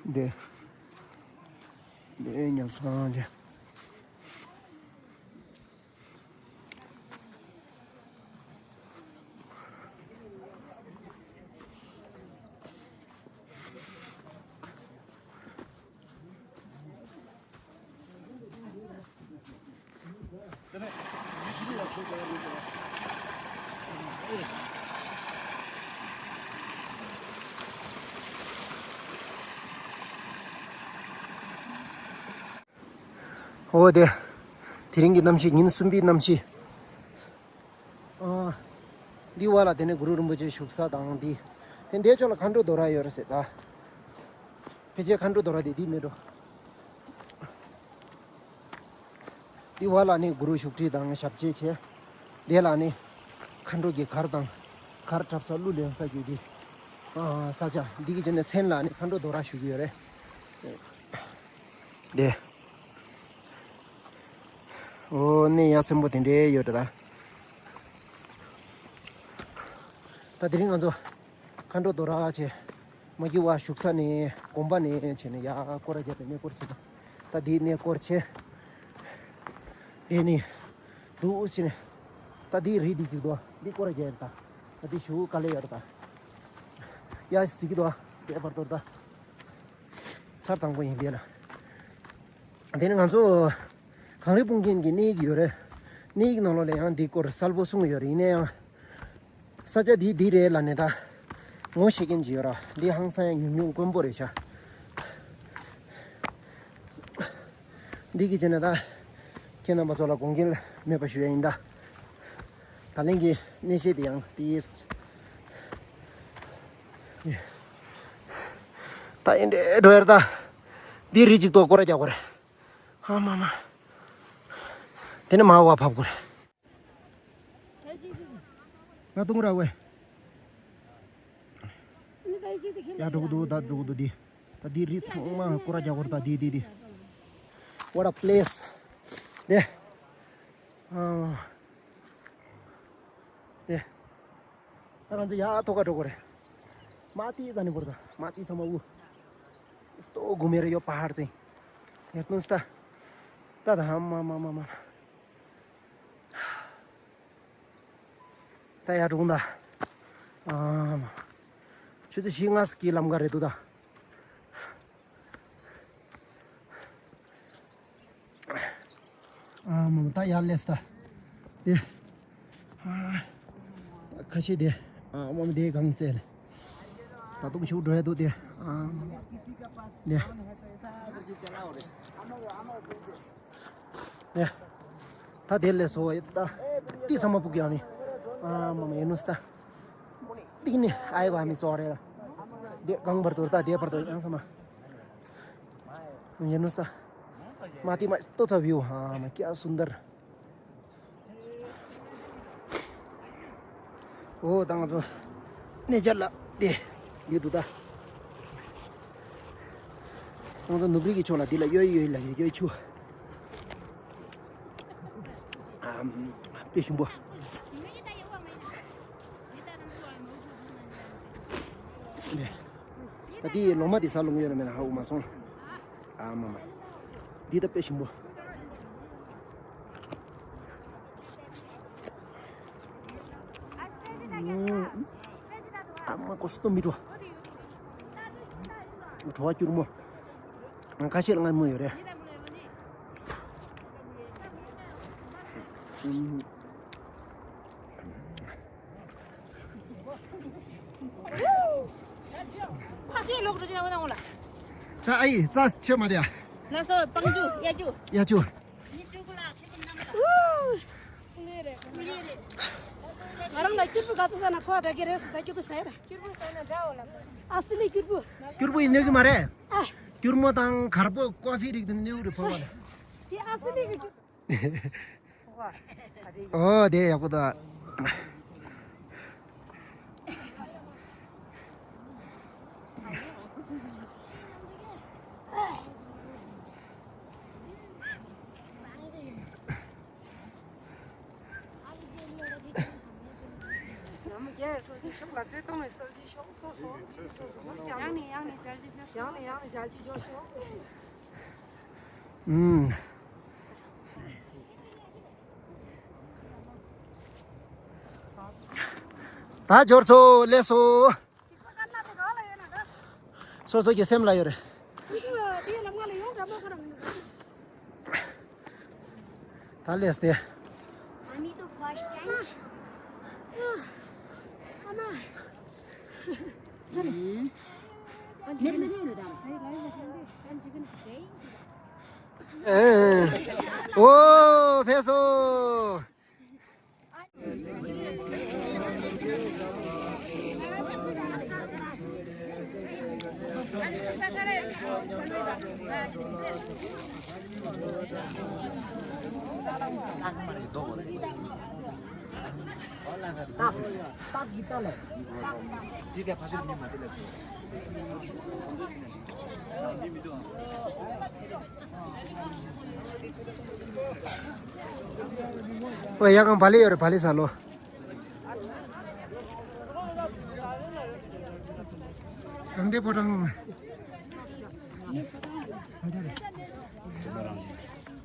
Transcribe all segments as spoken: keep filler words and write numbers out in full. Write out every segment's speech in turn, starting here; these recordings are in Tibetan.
འདི། འདི་ཉམས་སོང་ཅི། འོ་དེ། དེ་རིང་གི་གནམ་གཤིས། ཉིན་གསུམ་པའི་གནམ་གཤིས། ཨ། འདི་བ་ལ་དེ་ནས་གུ་རུ་རིན་པོ་ཆེ་བཞུགས་ས་དང་འདི། དེ་འདིའི་ཕྱོགས་ལ་མཁའ་འགྲོ་རྡོ་ར་ཡོད་རེད་ཟེར་ད། ཕལ་ཆེར་མཁའ་འགྲོ་རྡོ་ར་དེ་འདི་མེད་འགྲོ། འདི་བ་ལ་ནི་གུ་རུ་བཞུགས་ཁྲི་དང་ཞབས་རྗེས་བྱས། དེ་ལ་ནི་མཁའ་འགྲོ་གི་གར་དང་། གར་འཁྲབ་ས་གླུ་ལེན་ས་རྒྱུ་འདི། ཨ། ས་ཆ་འདི་གི་ཆེ་ནས་མཚན་ལ་ནི་མཁའ་འགྲོ་རྡོ་ར་ཞུ་གི་ཡོད་རེད། དེ། འོ་གནས་ཡ་ཆེན་པོ་དེ་འདྲའི་ཡོད་རེད་ད། ད་དེ་རིང་ང་ཚོ་མཁའ་འགྲོ་རྡོ་ར་བྱས། མ་གི་བ་བཞུགས་ས་ནས་དགོན་པ་ནས་བྱས་ནས་ཡ་སྐོར་ར་བརྒྱབ་པའི་གནས་སྐོར་བྱས་ད། ད་འདིའི་གནས་སྐོར་བྱས། དེ་ནི་འདུག་ཕྱིན་ནས། ད་འདིའི་རི་འདི་གཅིག་འདུག་འདི་སྐོར་ར་བརྒྱབ་ཡོད་ད། ད་འདི་ཞུ་ག་ལེ་ཡོད་རེད་ད། ཡ་ཟིག་གི་འདུག་དེ་བར་དོར་ད། ཚར་དང་པོ་ཡིན་པས་ལ། དེ་ནི་ང་ཚོ་གངས་རི་སྤུངས་རྒྱན་གྱི་གནས་ཡིག་ཡོད་རེད། གནས་ཡིག་ནང་ལོགས་ལ་ཡང་འདི་སྐོར་གསལ་པོ་གསུངས་ཡོད་རེད། ཡིན་ན་ཡང་ས་ཆ་འདི་འདི་རེད་ལ་ནི་ད་ངོ་ཤེས་མཁན་ཅིག་ཡོད་ར། འདི་ཧང་སང་ཡང་ཉུང་ཉུང་དཀོན་པོ་རེད་ཤག་འདི་གི་བྱས་ན་ད་ཁྱེད་རྣམ་པ་ཚོ་ལ་དགོངས་འགལ་མེད་པ་ཞུ་ཡ་ཡིན་ད། ད་ལན་གྱི་གནས་བཤད་དེ་ཡང་དེ་ཡིས། ད་ཨེ་འདྲའི་འགྲོ་ཡར་ད། འདི་རི་གཅིག་ཏོག་སྐོར་ར་རྒྱག་དགོས་རེད། ཨ་མ་མ། དེ་ནས་མ་བ་བབ་དགོས་རེད། ང་གཏོང་ར་ཝེ། ཡ་འགྲོ་གི་འདུག་ད་འགྲོ་གི་འདུག་འདི། ད་འདི་རི་ཚང་མ་སྐོར་ར་རྒྱག་དགོས་རེད་ད། འདི་འདི་འདི། What a place. དེ། ཨ། དེ། ད་ང་ཚོ་ཡར་ཐོག་ཁ་འགྲོ་དགོས་རེད། མ་ཏི་ཙ་ནི་བོར་ཙ། མ་ཏི་ས་མ་འུ། སྟོ་གུ་མེ་རེ་ཡོད་པ་ཧར་ཙིང་། ཡར་ཏུན་སྟ། ད་ད་ཧ་མ་མ་མ་མ། ད་ཡར་འགྲོ་གི་འདུག་ཨ་མ། ཆུ་ཚོད་བཞི་ལྔ་ཙམ་གྱི་ལམ་ཁ་རེད་འདུག་ད། ཨ་མ་མ། ད་ཡར་སླེབས་ད། དེ། ཨ། ད་ཁ་ཤས་དེ། ཨ་མ་མ། དེ་གང་བཙལ། ད་དུང་ཤུགས་འགྲོ་ཡ་འདུག་དེ། ཨ་མ་མ། དེ། དེ། ད་དེ་ལས་སོ་ཡ་ད། ཏི་ས་མ་ཕུག་ཡ་ནི། ཨ་མ་མ། ཡེ་ནུ་སྟ། ཏི་ནི་ཨའི་བ་མི་ཙོ་རེ་ལ། དེ་གང་བར་དོར་ད། དེ་བར་དོར་ཡང་ས་མ། ཡེ་ནུ་སྟ། མ་ཏི་མ་ཏོ་ཚ་བིའུ། ཨ་མ། ཀྱ་སུན་དར། འོ་ད་ང་ཚོ་གནས་མཇལ་ལ་དེ་འདི་འདུག་ད། ང་ཚོ་ནུབ་རི་གི་ཕྱོགས་ལ་འདི་ལ་གཡོ་ཡི་གཡོ་ཡི་ལ་གཡོ་ཡི་ཆུ། ཨམ། དཔེ་ཞིམ་པོ། ད་འདི་ལོ་མ་འདི་ས་ལོང་ཡོད་ན་མེད་ན་ཧ་གོ་མ་སོང་། ཨ་མ་མ། འདི་ད་དཔེ་ཞིམ་པོ། ཨ་མ་ཀོ་སྟོ་མི་འགྲོ། བྲོ་བ་སྐྱུར་མོ། ཁ་ཤས་ལ་མངར་མོ་ཡོད་རེད། ཕ་གིའི་ལོག་འགྲོ་ཆེན་པོ་དང་ལ། ད་ཨ་ཡི་རྩ་ཆེ་མ་རེད་ཨ། ལ་སོ་པང་ཅུ་ཡ་ཅུ། ཡ་ཅུ། ང་རང་ལ་སྐྱུར་པོ་ག་ཚོད་ཟ་ན་ཁོ་འདྲ་གི་རེད་ཟེར། ད་སྐྱུར་པོ་ཟ་ཡ་ར། སྐྱུར་པོ་ཟ་ན་འདྲ་འོ་ལ། ཨ་སི་ལི་སྐྱུར་པོ། སྐྱུར་པོ་ཡིན་ནོ་གི་མ་རེད། ཨ། སྐྱུར་མོ་དང་གར་པོ་ཀོ་ཕི་རིགས་དེ་ནོ་གི་རེད་ཕོ་བ་ལ། དེ་ཨ་སི་ལི་གི་སྐྱུར། ཨོ་དེ་ཡག་པོ་འདུག་ཡ་སོ་ཅི་ཤོག་ལ་རྩེ་གཏོང་བའི་སོ་ཅི་ཤོག་སོ་སོ་སོ་སོ་ཡང་ནས་ཡང་ནས་ཞལ་གྱིས་སྦྱོར་ཤོག་ཡང་ནས་ཡང་ནས་ཞལ་གྱིས་སྦྱོར་ཤོག་ཨུམ། ད་འབྱོར་སོ་ལེགས་སོ། སོ་སོ་གི་སེམས་ལ་ཡོད་རེད། ད་ལས་སྟེ། ཨོ་ཕེ་སོ། ཨོ་ཡ་གང་བ་ལི་ཡོད་རེད། བ་ལི་ས་ལོ། གང་དེ་པོ་དང་།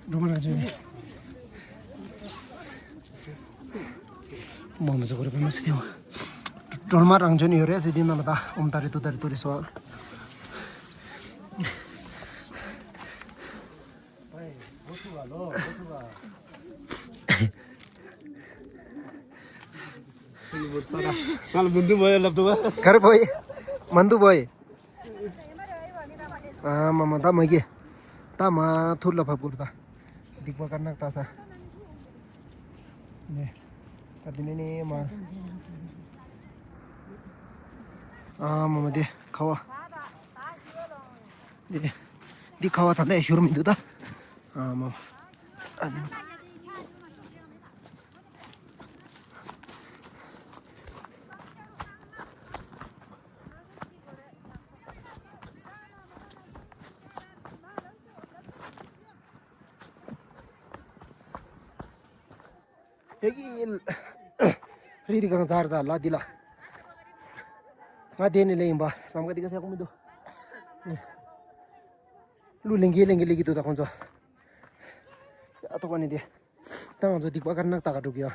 འགྲོ་མ་རང་བཞིན། མ་མ་ཟ་གོ་རེ་པ་མ་སི་ཐེ་བ། སྒྲོལ་མ་རང་བྱོན་ཡོད་རེད་ཟེར་དེ་ནང་ལ་ད་ཨོམ་ད་རེ་ཏུ་ད་རེ་ཏུ་རེ་སོ། ང་ལ་མུ་འདུག་བོ་ཡ་ལབ་འདུག་བ། ག་རེ་བོ་ཡི། མ་འདུག་བོ་ཡི། ཨ་མ་མ་ད་མ་གི། ད་མ་ཐུར་ལ་ཕབ་དགོས་རེད་ད། སྡིག་པ་དཀར་ནག་ལྟ་ས། ནས། ད་དེ་ནས་ནས་མ། ཨ་མ་མ་དེ་ཁ་བ། འདི་འདི་ཁ་བ་ད་ལྟ་ཡང་ཞུ་རུ་མི་འདུག་ད། ཨ་མ། ཨ་འདི། དེ་གི་རི་དེ་གང་ཚར་ད་ལ་འདི་ལ། ང་དེ་ནས་ལེན་ཡིན་པ་ལམ་ཀ་དེ་ག་ཟེར་ཁོ་མི་འདུག་གླུ་ལེན་གི་ལེན་གི་ལེན་གི་འདུག་ད་ཁོང་ཚོ། ཨ་ཐོག་ནས་དེ། ད་ང་ཚོ་སྡིག་པ་དཀར་ནག་ད་ག་འགྲོ་གི་ཡ།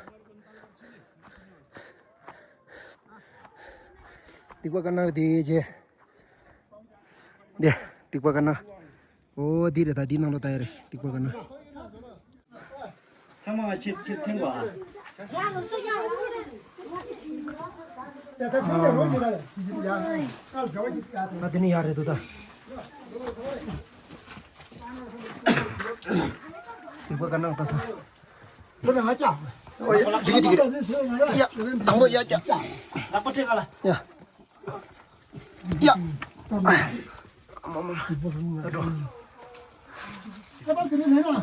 སྡིག་པ་དཀར་ནག་དེ་རྗེས། འདི་སྡིག་པ་དཀར་ནག་ཨོ་འདི་རེད་ད། འདི་ནང་ལ་ད་ཡ་རེད་སྡིག་པ་དཀར་ནག་ཐེངས་མ་ཕྱིར་ཕྱིར་ཐེངས་པ། ད་དེ་ནི་ཡག་རེད་འདུག་ད། སྡིག་པ་དཀར་ནག་ལྟ་ས། ཨོ་ཡ། འགྲིག་གི་འགྲིག་གི་རེད། ཡ། དང་པོ་ཡ་ཀྱ། ལག་པ་ཕྱེ་ག་ལ། ཡ། ཡ།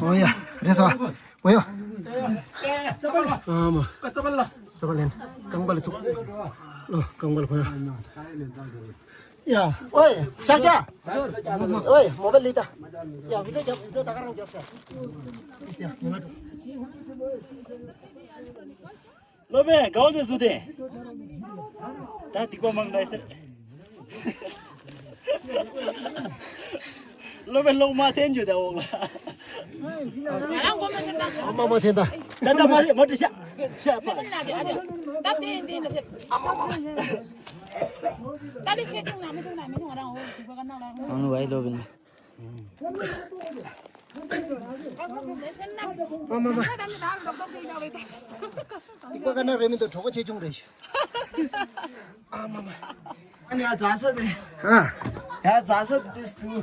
ཨོ་ཡ། རེད་སོ། ཨོ་ཡ། ཨ་མ། རྩ་བ་ལེན། རྐང་པ་ལ་བཙུགས། ཨོ་རྐང་པ་ལ་ཁོ་ན། ཡ། ཨོའི། ཤཱཀྱ། ཨོའི། མོ་བལ་ལི་ད། ཡ། བི་ཌིའོ་རྒྱབ། བི་ཌིའོ་ད་ག་རང་རྒྱབ་ཤག་སློབ་དཔོན་དགའ་བོ་ནས་བཟུང་སྟེ། ད་སྡིག་པ་མང་ནས་ཟེར། སློབ་དཔོན་སློབ་མ་བསྟན་རྒྱུ་ད་འོག་ལ། ང་རང་མགོ་མ་ཟེར་ད། མ་མ་ཐེན་ད། ད་ད་མ་རེད་མ་དྲི་ཤག་ཤག་པ། ད་དེ་འདི་འདི་ཟེར། ད་ལི་ཤེས་ཆུང་ན་མི་ཆུང་ན་མི་ཆུང་ང་རང་འོག་སྡིག་པ་ག་ནང་ལ། ཨ་ནུ་བའི་སློབ་དཔོན། མ་མ། སྡིག་པ་ག་ན་རེ་མི་འདུག་གྲོགས་པོ་ཆེ་ཆུང་རེད། ཨ་མ་མ། ཨ་ནི་ཡ་རྫ་ས་དེ། ཨ། ཡ་རྫ་ས་དེ་སུ།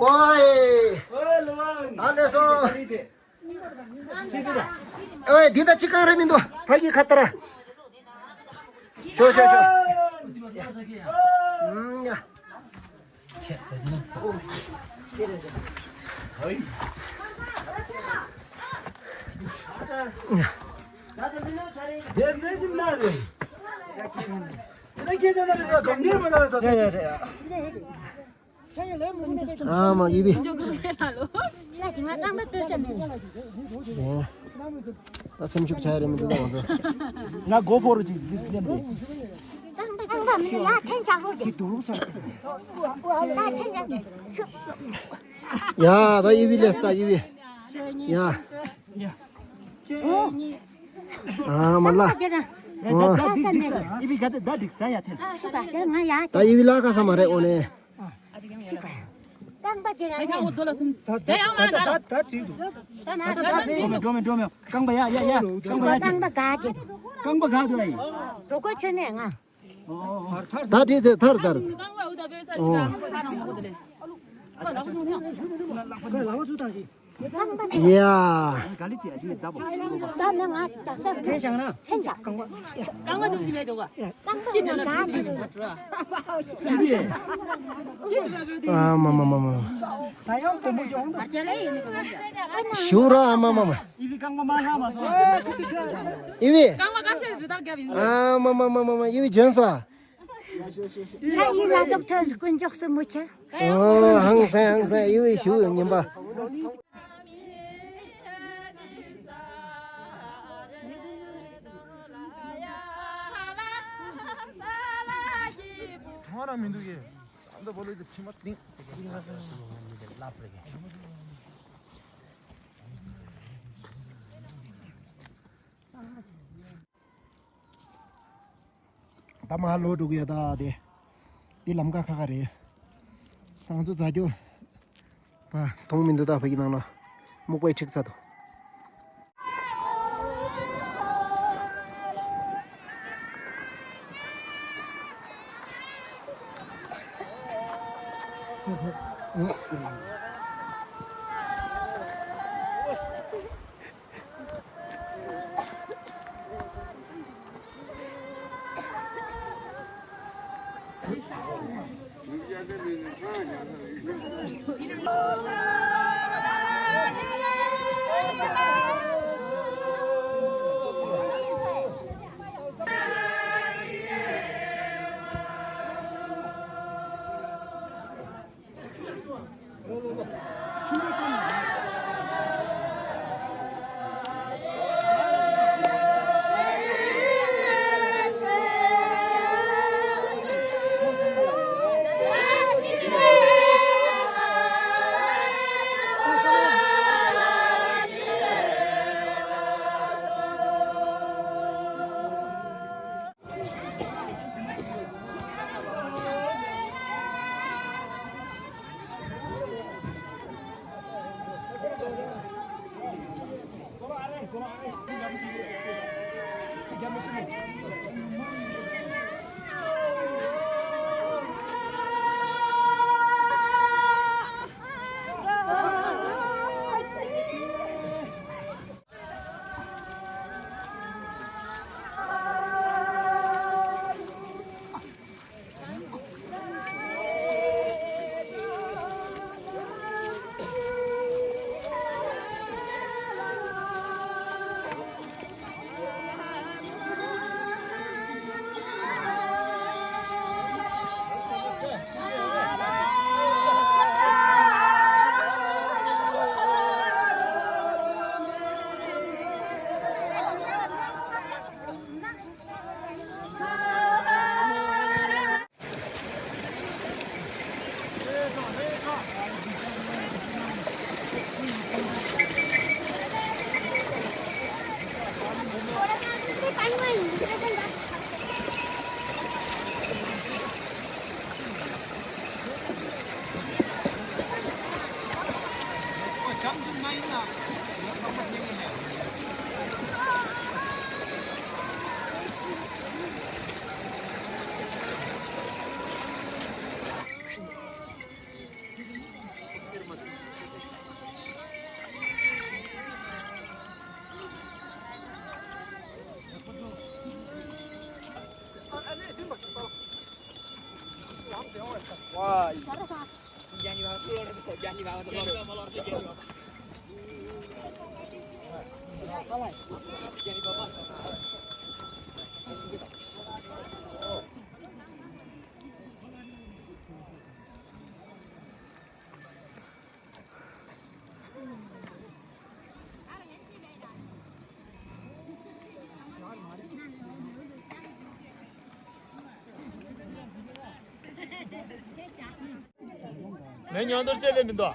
ཝའི། ཨ་ལེ་སོ། ཨོའི་འདི་ད་ཅི་གང་རེད་མི་འདུག་ཕ་གི་ཁ་ཏར། ཤོ་ཤོ་ཤོ། ཨུམ་ཡ། དེ་ནས་ཞིམ་ན་རེད། དེ་ནས་སྐད་ཆ་ན་རེད་ཟ་གམ་ནས་མ་ན་རེད་ཟ། ཨ་མ་ཡི་བི། ད་སེམས་ཤུགས་ཆག་རེད་མི་འདུག་ད་ང་ཚོ། ང་སྒོ་ཕོ་རུ་ཅིག་འདི་སླེབས་ནས། ཡ་ད་ཡི་བི་ལས་ད་ཡི་བི། ཡ། ཨ་མ་ལ། ད་ཡི་བི་ལ་ཁ་ས་མ་རེད་འོ་ནས། རྐང་པ་དེ་རང་ཡང་འགྲོ་མི་འགྲོ་མི་འགྲོ་མི། རྐང་པ་ཡ་ཡ་ཡ། རྐང་པ་ཡ། རྐང་པ་ག་དེ། རྐང་པ་ག་དུ་ཨ་ཡིན། འགྲོ་གོ་ཆོད་ནས་ང་། ད་དྲིས་ཚེ་ཐར་ཐར། ཨོ། ཡ། ཨ་མ་མ་མ་མ། ཞུ་ར་ཨ་མ་མ་མ། ཨི་བི། ཨ་མ་མ་མ་མ་མ། ཨི་བི་འཇོན་སོ། ད་ཡིན་ལ་ཏོག་ཐོན་དཀོན་མཆོག་སུ་མོ་ཆེ། ཨོ། ཧང་སང་ཧང་སང་། ཡུ་ཡུ་ཞུ་ཉིན་པ། གྲང་ར་མི་འདུག་གི། ཨ་མདོ་བོ་ལོ་དེ་ཁྲི་མ་ཏིང་། ད་མ་ལོ་འགྲོ་གི་ཡ་ད་དེ། འདི་ལམ་ཁ་ཁ་ཁ་རེད། ང་ཚོ་རྫ་སྐྱོ། པ་མཐོང་མི་འདུག་ད་ཕ་གི་ནང་ལ། སྨུག་པའི་འཁྲིག་ཚ་དོ། མེ་ཉོ་འདོར་བྱེད་ལེ་མི་འདུག་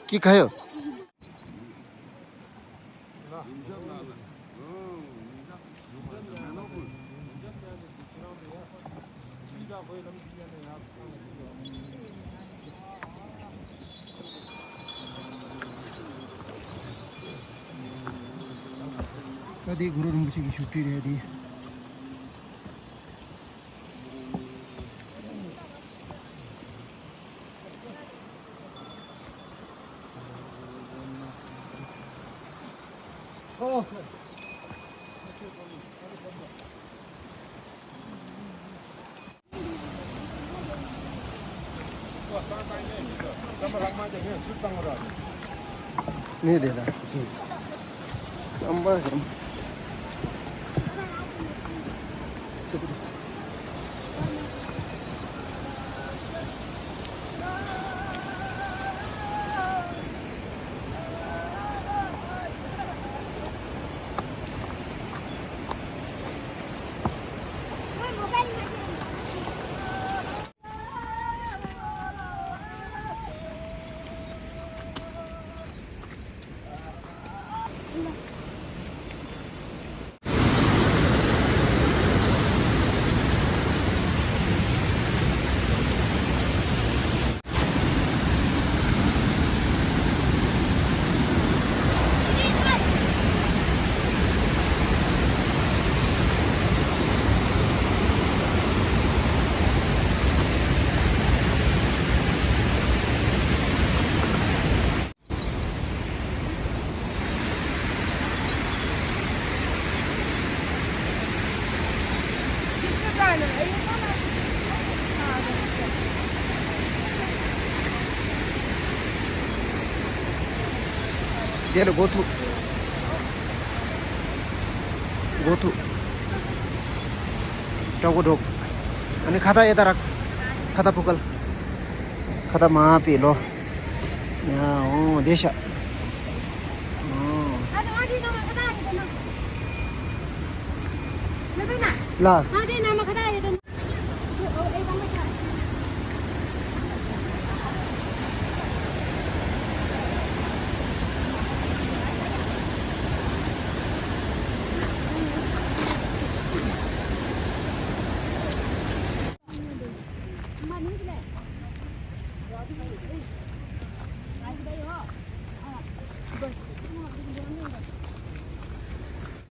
ཀི་ཁ་ཡོད། ད་དེ་གུ་རུ་རིན་པོ་ཆེ་གི་བཞུགས་ཁྲི་རེད་དེ། ནི་རེད་ད། རྩམ་པ་རམ། དེ་ལ་མགོ་ཐུག་མགོ་ཐུག་ཀྲ་གོ་འགྲོ། ཨ་ནི་ཁ་ཏ་ཡེ་ད་རག་ཁ་ཏ་ཕུ་ཀལ། ཁ་ཏ་མ་པེ་ལོ། ཡ་འོ་དེ་ཤ། འོ། ལ།